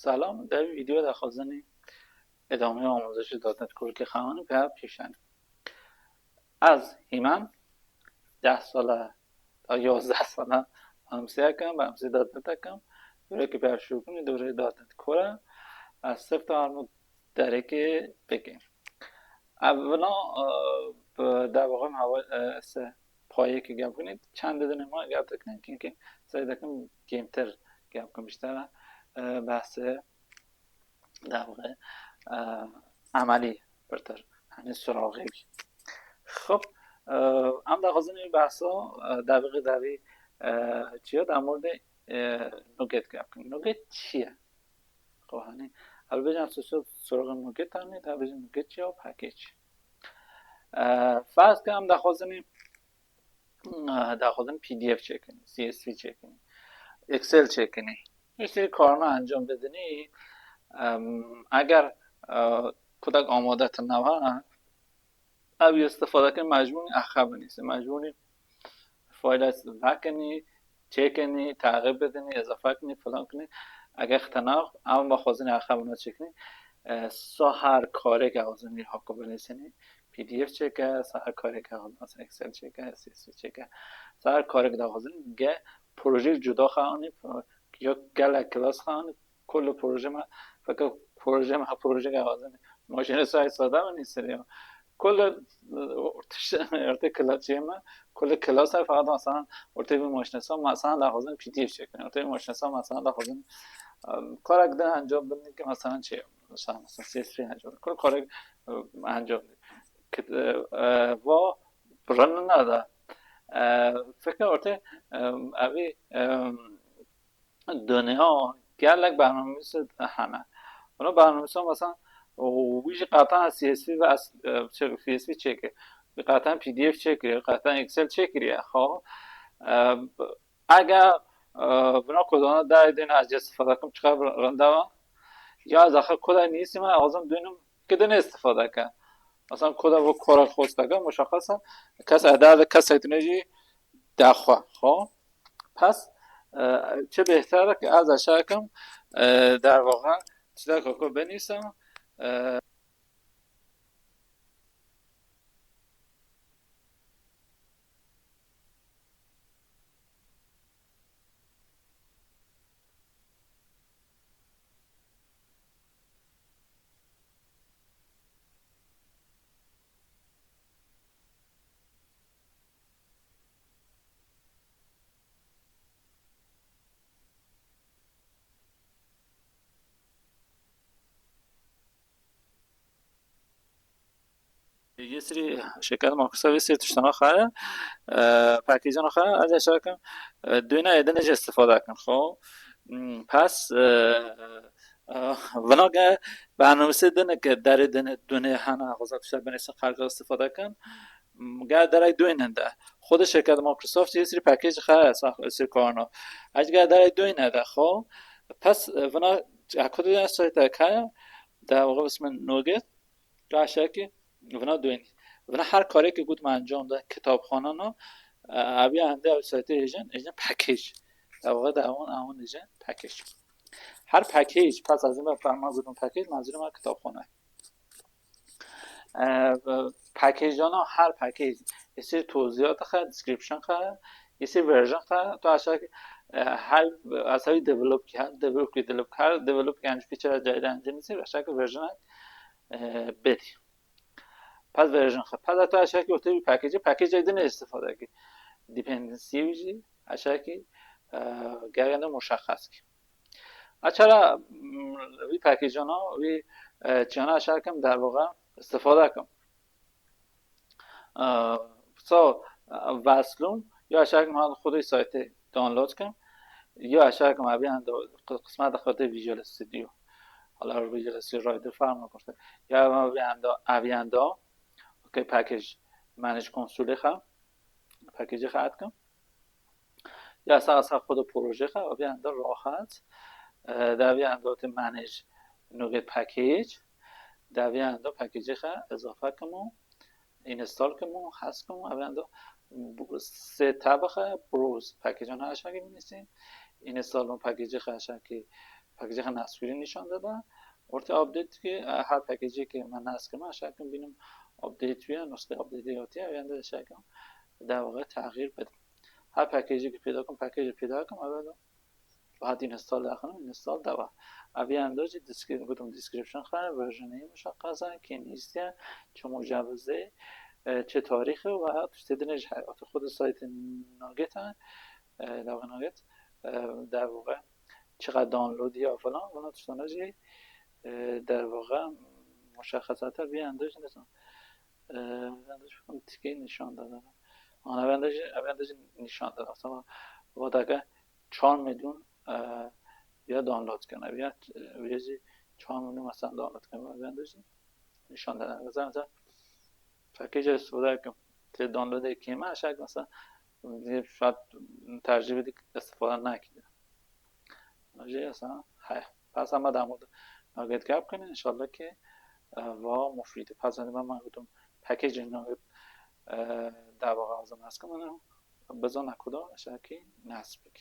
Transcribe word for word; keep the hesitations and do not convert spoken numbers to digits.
Salam, der vî vîdeo de xwezin î îdameyê amûzişê dot net Core ke xewanî pê pêşanî. Ez Hîman, deh sala, ya yazdeh sala bermsê ekim, bermsê dot net ekim. Dewrekî pê şûr bûnî, dewreyê dot net Core e. Ez sif dixwazim derekê bikêm. Ev vina, e, bi derwaqê me hewa, e, se payekê gep bikin. Çend dinê me gep dikin, çunkî sey dikim kêmtir gep bikim, îşte, e, behsê derwaqê, e, emelî pirtir, yanî suraxê bî. Xub, e, em dixwazin vî behsa, e, derwaqê derî, e, çi ye, der mordê, e, NuGet gep bikin. NuGet çi ye? Xwe, hanî, ev bêjin sosyal suraxê NuGet, hanî, ev bêjin NuGet çi ye û package. E, ferz ke em daxwazin, e, daxwazin P D F çêkin, C S V çêkin, Excel çêkin. Hîç tiştî karna encam bidinî, em, eger, e, kudek amade tune wa, ew istifade ke mecbûrî axe binîsî, mecbûrî fayla vekinî, çêkinî, teğîb bidinî, îzafe kinî, filan kinî. Eger xitena, em ba xwezin axe bina çêkinî. E, sa her karê ke xwezin wî hako binivîsînî, P D F çêke, sa her karê ke xwezin Excel çêke, C S V çêke. Sa her karê ke daxwazin ge projeyê cuda xewanî, pro-, ya gelek klas xewanî, Kulê proje me, fekir proje me, proje ke xwezin maşînê say sade min nîsiriyo. Kulê, e, ortê, ortê kilaçê me, kulê klasa faqat mesela ortê vî maşînê sa, mesela daxwazin P D F çêkin. Ortê vî maşînê sa, mesela daxwazin, e, karek din encam bidin ke mesela çi, mesela, mesela C S V encam bidin. Kul karek, e, encam bidin. Kit-, e, e, va rin nade. E, fekir ortê, e, evî, e, Dinya gelek bernamesî hene. Buna bernamesî mesela wî jî qatan C S V ve as-, e, çi, C S V çêkir. Wî qatan P D F çêkir, qatan Excel çêkiriye. Xo, e, ege, e, buna kodana dayê dêne ez cê istifade kim çiqa rinde va. Ya zaxa koda nîsîme, azim dönüm kidin istifade ke. Mesela koda bu kora xostaka muşaxasa kes eda ve kesek dine jî daxwa. Xo. Pes, e, çi bêhter e ke ez aşağı kim, e, derwaqa çi de koko benîsa, e, Yê sirî şirket Microsoft yê sirî tiştana xwe, e, packageana xwe, ez ê şakim, e, duyna êdine jî istifade kin xwe. Hmm, pes, e, e, vina ge bernamesê dine ke derê dine, dune hene, xweza tişta binêsin, xelk istifade kin. Hmm, ge derek duyne de. Xwedê şirket Microsoft yê sirî package xwe, sa-, sirî karno. Ez ge derek duyne de xwe. Pes, e, vina, e, kudê sayte kaya, de, o ismin NuGet. Tu aşağı ki vina doyni. Vina her karê ki got me encam de kitabxanana, e, ev ya hende ev saytê hêjin, hêjin package. Ev de ewan, ewan hêjin package. Her package, pes ez me ferma gotin package, menzûrê me kitabxane. E, package ana her package. Yê sirî toziyat xe, description xe, yê sirî version xe, tu aşağı ki, e, her, aşağı develop ki, her develop ki, develop, her develop ki, yani piçe cayda, yani aşağı ki version e, bedî. Pes version xe. Pes tu aşağı ki ortaya bir package, package din istifade ki. Dependency wî jî aşağı ki, e, gergende muşaxas ki. Açara, m, vî package ana, vî, e, çiyana aşağı kim derwaqa istifade kim. E, so, e, veslum, ya aşağı kim hal xudê saytê download kim. Ya aşağı kim abi anda qismet xudê Visual Studio. Hala Visual Studio Rider farm kurte. Ya abi anda, abi anda, okey, package manage konsolê xa, package xa etkim. Ya sa sa xwe de proje xe, abi anda rahat. E, de abi anda te manage NuGet package. De abi anda package xe izafe kimo. Install kimo, hez kimo, abi anda bu-, sê tab xe, browse package ana aşağı ki binîsî. Install package xe aşağı ki, package xwe nesbkirî nîşan dida. Ortê update ki, e, her package ki me nesb kir, me şekin bînim update wî ya, nusxê update hatiye, ev yende şekin der waqa tağyîr bidim. Her package ki peyda kim, package peyda kim, ev hatî install daxin, install deva. Ev yende jî descri-, gotim description xwe, version ê muşeqes e, kê nîstiye, çi mucevizê, e, çi tarîxê û her tiştê dinê jî heye. Xwedî saytê Nugget e, e, dava Nugget, e, der waqa çiqas download ya falan, buna tiştana jî, e, der waqa muşeqesata vî yende jî nizanim. E, yende jî fikrim tikê nîşan dada. Ana vende jî, vende jî nîşan dada. Mesela, vata ke çar milyon, e, ya download kene, ya, e, ya jî çar milyon mesela download kene, vende jî nîşan dada. Mesela, mesela, package îstîfade kim, tê download kême, aşağı mesela, şaid tercih bidik îstîfade nakî. Jê esa heye. Pes em demo de Nugget gap kene, inşallah ki, e, va mufîd. Pes em, me gotum package Nugget, e, dava xwe ez ê nesb kim, bizana ku da, aşağı ki nesb bik.